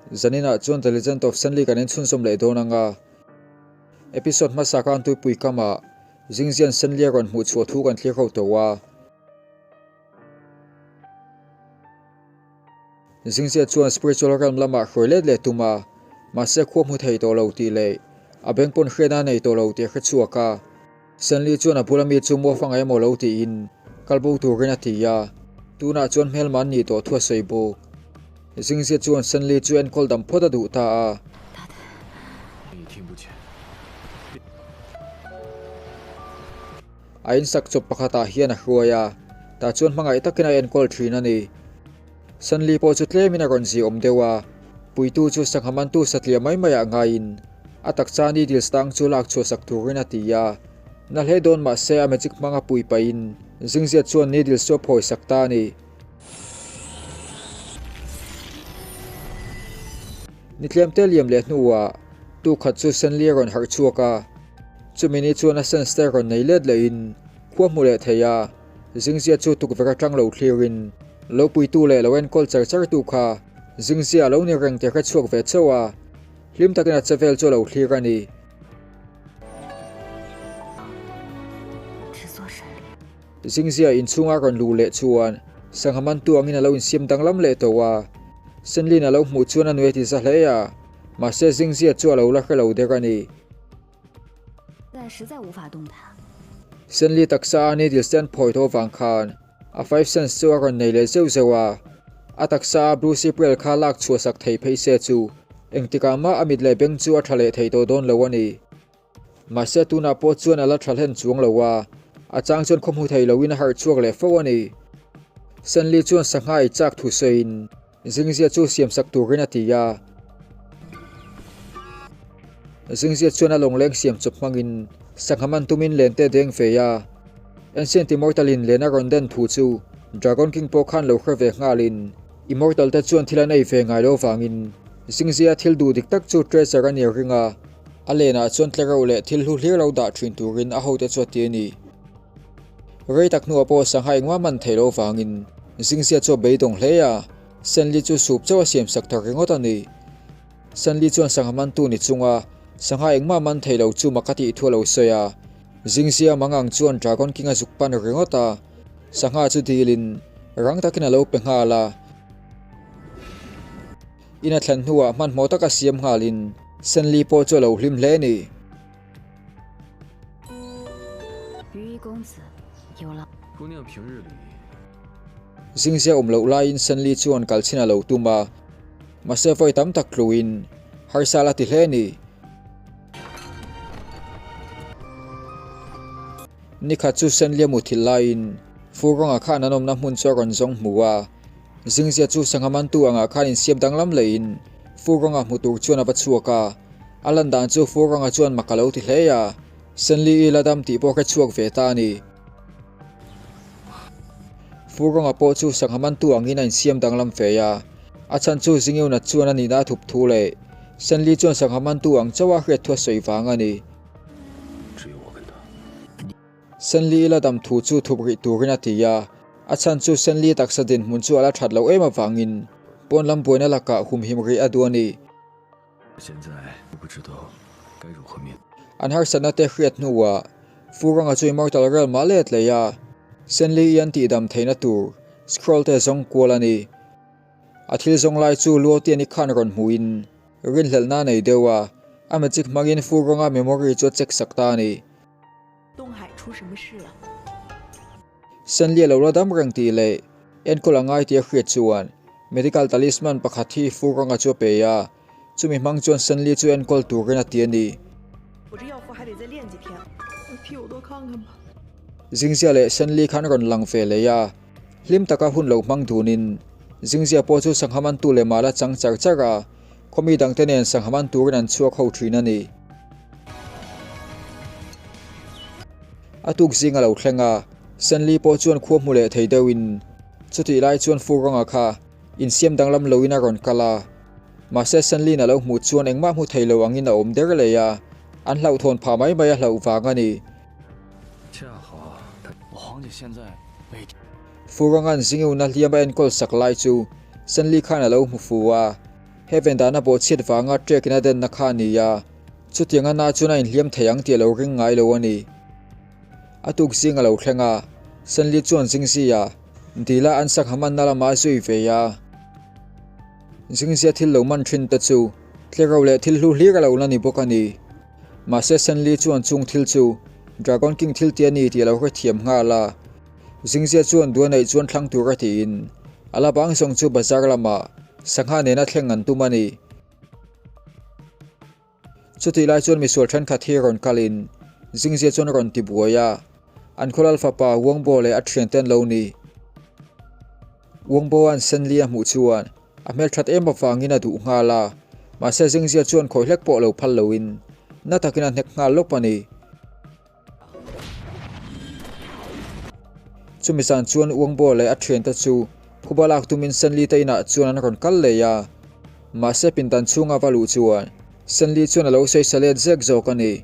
Zaninah chuan The Legend of Sanli kan en chhunzawm leh dawn ang a. Episode hmasa khan tuipui kamah Zingzian Sanli a rawn hmuh chhuah thu kan thlir ho tawh a. Zingzia chuan spiritual realm lamah hruai let leh tum a, mahse khua hmu thei tawh lo tih leh a beng pawn hriatna a nei tawh lo tih a hre chhuak a. Stanley chuan a bula mi chu muaf a ngaih emaw lo tiin kal bo turin a ti a, tunah chuan hmelma an nih tawh thu a sawi bawk. Zingzia chuan Stanley chu enkawl dam phawt a duh ta a. A insak chawp pakhatah hian a hruai a, tah chuan hmangaih takin a enkawl thin a ni. Sanli pawh chu tlemin a rawn zi awm deuh a, puitu chu sangha mantu satliah mai maiah ngaiin a taksa needles tang chu lak chhuah sak turin a ti a. Na hle dawn mah se a magic hmanga pui pahin Zingzia chuan needles chu a phawi sak ta a ni. Ni tlemte liam leh hnuah tukhat chu Sanli a rawn harh chhuak a, chumi ni chuan a sense te rawn nei let lehin khua hmu leh thei a. Zingzia chu tukverh atang lo thlirin lo puitu leh lo enkawl char char tu kha Zingzia a lo ni reng tih a hre chhuak ve chauh a, hlim takin a che vel chu a lo thlir a ni. Zingzia inchhunga rawn luh leh chuan sangha mantu angin a lo insiam danglam leh tawh a, Senlin a lo hmuh chuan a nui a ti za hle a, mahse Zingzia chu a lo la hre lo der a ni. Senli taksa a needles te an phawi tawh avang khan a five cents chu a rawn nei leh zeuh zeuh a, a taksa a blue cyprial kha lak chhuah sak thei phei se chu engtikah mah a mit leh beng chu a tha leh thei tawh dawn lo a ni. Mahse tunah pawh chuan a la tha hlen chuang lo a, a chang chuan khaw hmu thei loin a harh chhuak leh fo a ni. Senli chuan sangha ei chak thu sawiin Zingzia chu siamsak turin a ti a. Zingzia chuan a lawngleng siam chawp hmangin sangha man tumin len te deng ve a. Ancient Immortal in len a rawn den thu chu Dragon King pawh khan lo hre ve nghalin Immortal te chuan thil an ei ve ngai lo vangin Zingzia thil duh dik tak chu treasure a ni ring a, a lenah chuan tlereuh leh thil hlu hlir lo dah thin turin a hote chu a ti a ni. Rei tak hnuah pawh sangha engmah man theih loh vangin Zingzia chu a beidawng hle a, Sanli chu sup chauh a siamsak ta ringawt a ni. Sanli chuan sangha mantu ni chunga sangha engmah man theih loh chu mak a tih thu a lo sawi a, Zingzia mangang chuan Dragon King a zuk pan ringawt a, sangha chu dilin rang takin a lo pe nghal a. In a thlen hnuah hmanhmawh taka siam nghalin Sanli pawh chu a lo hlim hle a ni. Zingzia awm loh laiin Sanli chuan kal chhin a lo tum a, mahse vawi tam tak tluin harsa la ti hle a ni. Nikhat chu Sanli a muthilh laiin fur rawngah khan an awmna hmun chu a rawn zawng hmu a, Zingzia chu sangha mantu angah khan insiam danglam lehin fur rawngah hmu tur chuan a va chhuak a. A lan dan chu Furanga chuan mak a lo ti hle a, Senli-i la dam tih pawh hre chhuak ve ta a ni. Furanga pawh chu sangha mantu angin a insiam danglam ve a, a chhan chu Zingiuna chuan a nihna a thup thu leh Senli chuan sangha mantu ang chauha hriat thu a sawi vang a ni. Senli-i la dam thu chu thup rih turin a ti a, a chhan chu Senli taksa dinhmun chu a la that loh em avangin pawn lam buaina lakah humhim rih a duh a ni. An harsatna te hriat hnuah Furanga chu Immortal Realm ah let leh a, Senli-i an tihdam theihna tur scroll te zawng kual a ni. A thil zawng lai chu Luotian-i khan rawn hmuhin rinhlelhna a nei deuh a, a magic hmangin Furanga memory chu a check sak ta a ni. Senli a lo la dam reng tih leh enkawl a ngai tih a hriat chuan medical talisman pakhat hi Furanga chu a pe a, chumi hmang chuan Senli chu enkawl turin a ti a ni. Zingzia leh Senli khan rawn lang ve leh a, hlim taka hun lo hmang dunin Zingzia pawh chu sangha mantu leh mah la chang char char a, khawmi dangte nen sangha man turin an chhuak ho thin a ni. A tuk zing a lo thleng a, Senli pawh chuan khua hmu leh thei deuhin chutih lai chuan fur rawnga kha insiam danglam loin a rawn kal a. Mahse Senli'n a lo hmuh chuan engmah hmu thei lo angin a awm der leh a, an hlauhthawn phah mai mai a hlauh vang a ni. Fur rawnga'n Zingiuna hliam a enkawl sak lai chu Senli khan a lo hmu fu a. Heaven dahna bawhchhiat vanga ṭek in a denna kha a ni a, chutiang a na chuan a inhliam thei ang tih a lo ring ngai lo a ni. A tuk zing a lo thleng a, Senli chuan Zingzia dila an sangha manna lamah a zui ve a. Zingzia thil lo man thin te chu tlereuh leh thil hlu hlir a lo la ni bawk a ni. Mahse Senli chuan chung thil chu Dragon King thil ti a ni tih a lo hrethiam nghal a. Zingzia chuan duh a neih chuan thlang tur a tiin a la bang zawng chu bazar lamah sangha nena thleng an tum a ni. Chutih lai chuan misual thenkhat hi rawn kalin Zingzia chuan a rawn ti buai a, an khawlal fapa Wangbo leh a thiante an lo ni. Wangboa'n Senli a hmuh chuan a hmelthat em avangin a duh nghal a, mahse Zingzia chuan khawi hlek pawh lo phal loin na takin a hnek nghal lawp a ni. Chumi zan chuan Uangbo leh a thiante chu phuba lak tumin Senli te inah chuan an rawn kal leh a, mahse pindan chhunga va luh chuan Senli chuan a lo sawi sa let zek zawk a ni.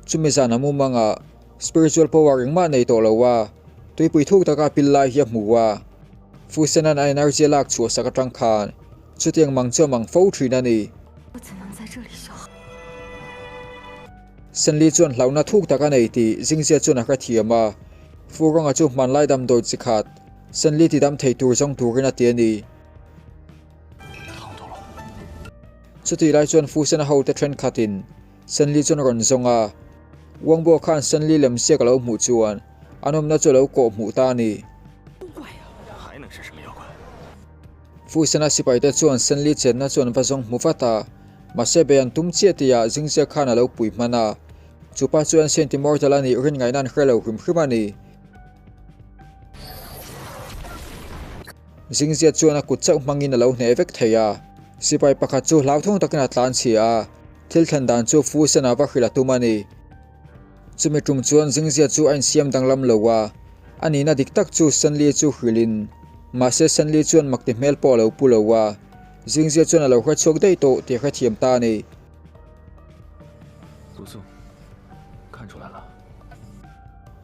Chumi zan a mumangah spiritual power engmah nei tawh lo a, tuipui thuk taka pil lai hi a hmu a, Fusenan a energy a lak chhuah sak atang khan Chutiang mang chu a mang fo thin a ni. Senli chuan hlauhna thuk tak a nei tih Zingzia chuan a hrethiam a. Fu rawnga chu hmanlai damdawi chi khat Senli tidam thei tur zawng turin a ti a ni. Chutih lai chuan Fu Sena hote thenkhatin Senli chuan a rawn zawng a. Wangbo khan Senli lem ziak a lo hmuh chuan a nawmna chu a lo kawh hmuh ta a ni. Fuisana sipaite chuan Senli chenna chu an va zawng hmu vat a, mahse bei an tum chiah tihah Zingzia khan a lo pui hman a. Chupa chu Ancient Immortal a nih rin ngaihna an hre lo hrim hrim a ni. Zingzia chuan a kut chauh hmangin a lo hneh vek thei a, sipai pakhat chu hlauthawng takin a tlan chhia a, thil thlen dan chu Fuisana va hrilh a tum a ni. Chumi tum chuan Zingzia chu a insiam danglam lo a, a nihna dik tak chu Senli chu hrilhin, mahse Senli chuan makti hmel pawh a lo pu lo a, Zingzia chuan a lo hre chhuak daih tawh tih a hrethiam ta a ni.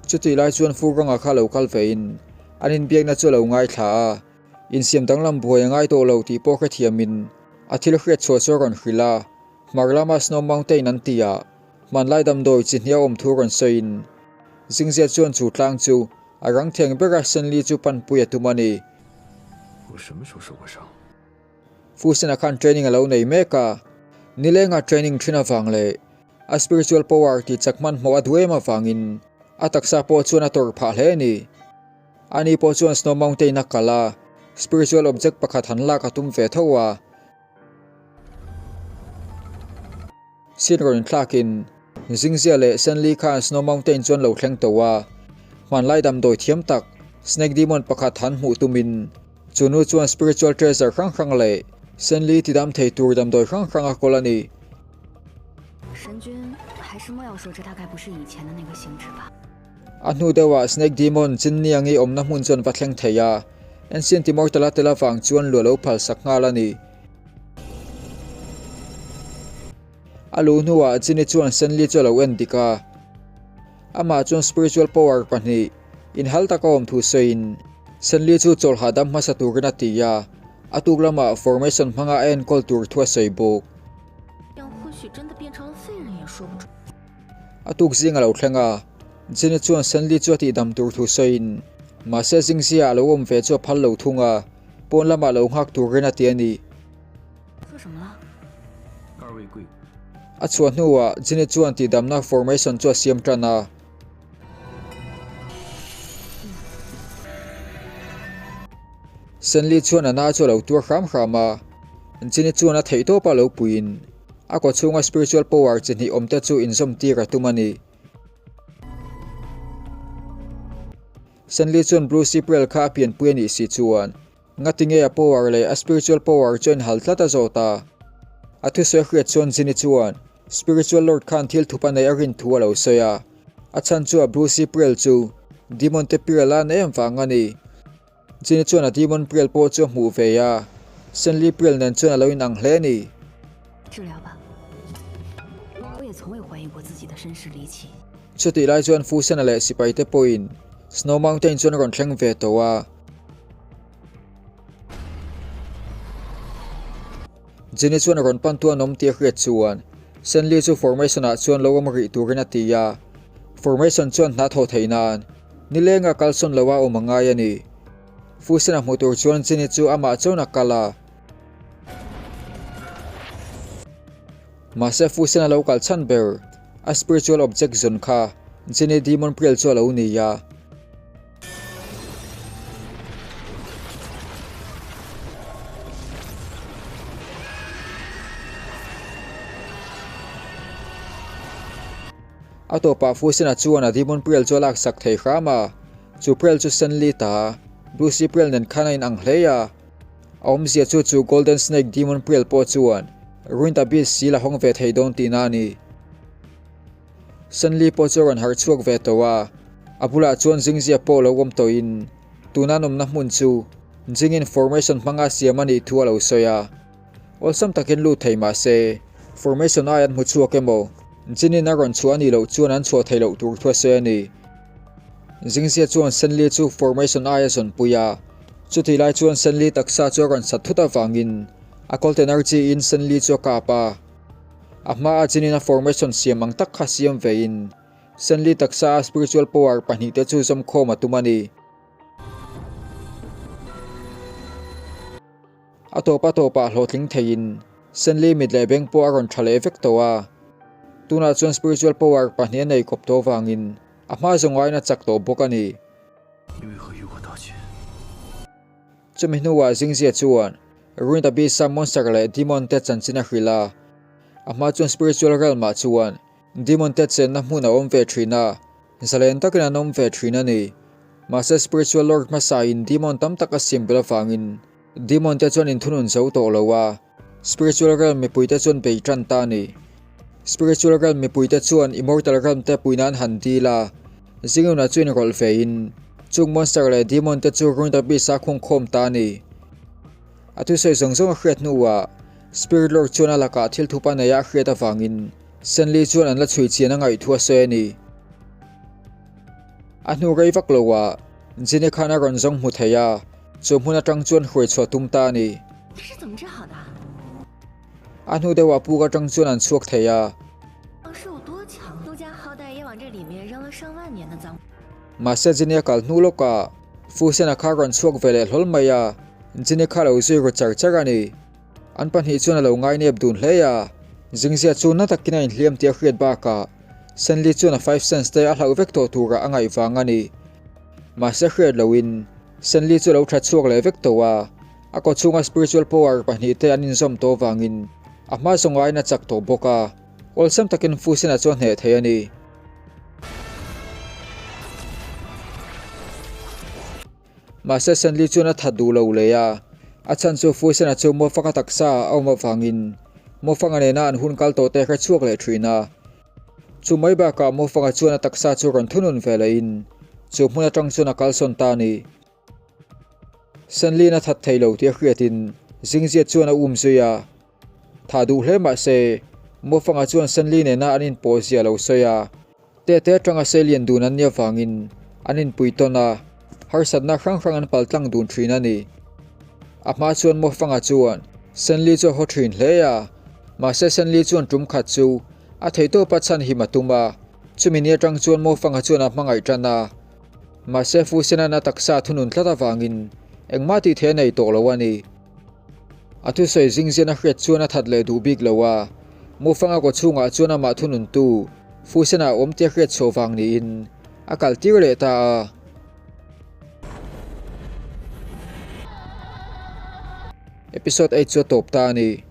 Chutih lai chuan Furanga kha lo kal vein an inbiakna chu a lo ngaithla a, insiam danglam buai a ngai tawh lo tih pawh hrethiamin a thil hriat chhuah chu a rawn hrilh a, hmar lama Snow Mountain an ti a, Hmanlai damdawi chi hniau awm thu rawn sawiin Zingzia chuan chu tlang chu a rang theng bera Senli chu panpui a tum a ni. Fusena khan training a lo nei mek a, nilenga training thin avang leh a spiritual power tih chak hmanhmawh a duh em avangin a taksa pawh chuan a tawrh phah hle a ni. Ani pawh chuan Snow Mountain a kal a, spiritual object pakhat han lak a tum ve tho a. Sin rawn thlakin Zingzia leh Senli khan Snow Mountain chuan lo thleng tawh a, hmanlai damdawi thiam tak Snake Demon pakhat han hmuh tumin chu nu chuan spiritual treasure hrang hrang leh Senli tidam thei tur damdawi hrang hrang a kawl a ni. A hnu deuhah Snake Demon Chinniangi awmna hmun chuan va thleng thei a, Ancient Immortal a tel avang chuan lu a lo phalsak nghal a ni. A luh hnuah Chini chuan Senli chu a lo en dik a, amah chuan spiritual power pahnih inhal taka awm thu sawiin Senli chu chawl hahdam hmasa turin a ti a, a tuk lamah formation hmanga a enkawl tur thu a sawi bawk. A tuk zing a lo thleng a, Chini chuan Senli chu a tihdam tur thu sawiin mahse zingzia a lo awm ve chu a phal lo thung a. Pawn lamah lo nghak turin a ti a ni. A chhuah hnuah Jenny chuan tihdamna formation chu a siam tan a. Senli chuan a na chu a lo tuar hram hram a. Jenny chuan a theihtawpa lo puiin a kawchhunga spiritual power chi hnih awmte chu inzawm tir a tum a ni. Senli chuan Blue Cypriel kha a pianpui a nih si chuan ngatinge a power leh a spiritual power chu a inhal tlat a zawt a. A thusawi a hriat chuan Ginny chuan Spiritual Lord khan thil thup a neih a rin thu a lo sawi a, a chhan chu a Blue Cypriel chu Demon te Priel a na em vang a ni. Ginny chuan a Demon Priel pawh chu a hmuh ve a, Senli Priel nen chuan a lo inang hle a ni. Chutih lai chuan Fusena leh sipaite pawhin Snow Mountain chuan a rawn thleng ve tawh a. Jinny chuan a rawn pantu an awm tih a hriat chuan Senli chu formation ah chuan lo awm rih turin a ti a. Formation chuan hna thawh theih nan nilenga kalsawn loa awm a ngai a ni. Fusen a hmuh tur chuan Jinny chu amah chuan a kal a. Mahse Fusen a lo kal chhan ber a spiritual object zawn kha Jinny Demon Priel chu a lo ni a. A tawpah Fusena chuan a Demon Priel chu a laksak thei hram a, chu Priel chu Senli ta Blue Sea Priel nen khan a inang hle a. A awmzia chu chu Golden Snake Demon Priel pawh chuan Ruined Abyss sil a hawng ve thei dawn tihna a ni. Senli pawh chu a rawn harh chhuak ve tawh a, a bulah chuan Zingzia pawh lo awm tawhin tuna an awmna hmun chu Jing information hmanga siam a nih thu a lo sawi a. Awlsam takin lut thei mah se, formation ai an hmu chhuak emaw, Jin-in a rawn chhuah a nih loh chuan an chhuah theih loh tur thu a sawi a ni. Zingzia chuan Senli chu formation ai a zawnpui a, chutih lai chuan Senli taksa chu a rawn sat thut avangin a cold energy-in Senli chu a kap a. A hmaa Jin-in a formation siam ang tak kha siam vein Senli taksa a spiritual power pahnihte chu zawmkhawm a tum a ni. A tawp a tawpah hlawhtling theiin Senli mit leh beng pawh a rawn tha leh vek tawh a. Tunah chuan spiritual power pahnih a nei kawp tawh avangin a hma zawng aiin a chak tawh bawk a ni. Chumi hnuah Zingzia chuan Ruined Abyss-a monster leh demon te chanchin a hrilh a. A hma chuan spiritual realm-ah chuan demon te chenna hmun a awm ve thin a, zalen takin an awm ve thin a ni. Mahse spiritual lord hmasain demon tam tak a siam belh avangin demon te chuan inthunun zo tawh lo a, spiritual realm mipuite chuan bei tan ta a ni. Spiritual realm mipuite chuan immortal realm te puihna an han dil a, Zingyuna chu inrawlh vein chung monster leh demon te chu Ruined Abyss-a khungkhawm ta a ni. A thusawi zawng zawng a hriat hnuah Spirit Lord chuan a lakah thil thup a neih a hriat avangin Senli chuan an la chhui chian a ngaih thu a sawi a ni. A hnu rei vak loah Jin-i khan a rawn zawng hmu thei a, chu hmun atang chuan hruai chhuah tum ta a ni. A hnu deuhah puk atang chuan an chhuak thei a. Mahse Jin-i a kal hnu lawkah Fu-Sena kha a rawn chhuak ve leh hlawl mai a, Jin-i kha a lo zui ru char char a ni. An pahnih chuan a lo ngainep dun hle a, Zingzia chu na takin a inhliam tih a hriat bakah Senli chuan a five sense te a hlauh vek tawh turah a ngaih vang a ni. Mahse hriat loin Senli chu a lo tha chhuak leh vek tawh a, a kaw chhunga spiritual power pahnih te an inzawm tawh vangin a hma zawng aiin a chak tawh bawk a, awlsam takin Fusena chu a hneh thei a ni. Mahse Senli chuan a that duh lo leh a, a chhan chu Fuisena chu Mawfanga taksa a awm avangin Mawfanga nena an hun kal tawh te hre chhuak leh thin a. Chu mai bakah Mawfanga chuan a taksa chu rawn thunun ve lehin chu hmun atang chuan a kalsawn ta a ni. Senli'n a that thei lo tih a hriatin Zingzia chuan a um zui a. Tha duh hle mah se, Mawfanga chuan Senli nena an inpawh zia a lo sawi a. Tete atanga Seilian dun an nih avangin an inpui tawn a, harsatna hrang hrang an pal tlang dun thin a ni. A hma chuan Mawfanga chuan Senli chu a haw thin hle a, mahse Senli chuan tum khat chu a theihtawpa chhan him a tum a, chumi ni atang chuan Mawfanga chuan a hmangaih tan a. Mahse Fusenan a taksa thunun tlat avangin engmah tih theih a nei tawh lo a ni. A thusawi zingzian a hriat chuan a that leh duh bik lo a, Mufanga kaw chhungah chuan amah thununtu Fusena a awm tih a hriat chhuah vang niin a kal tir leh ta a. Episode eight chu a tawp ta a ni.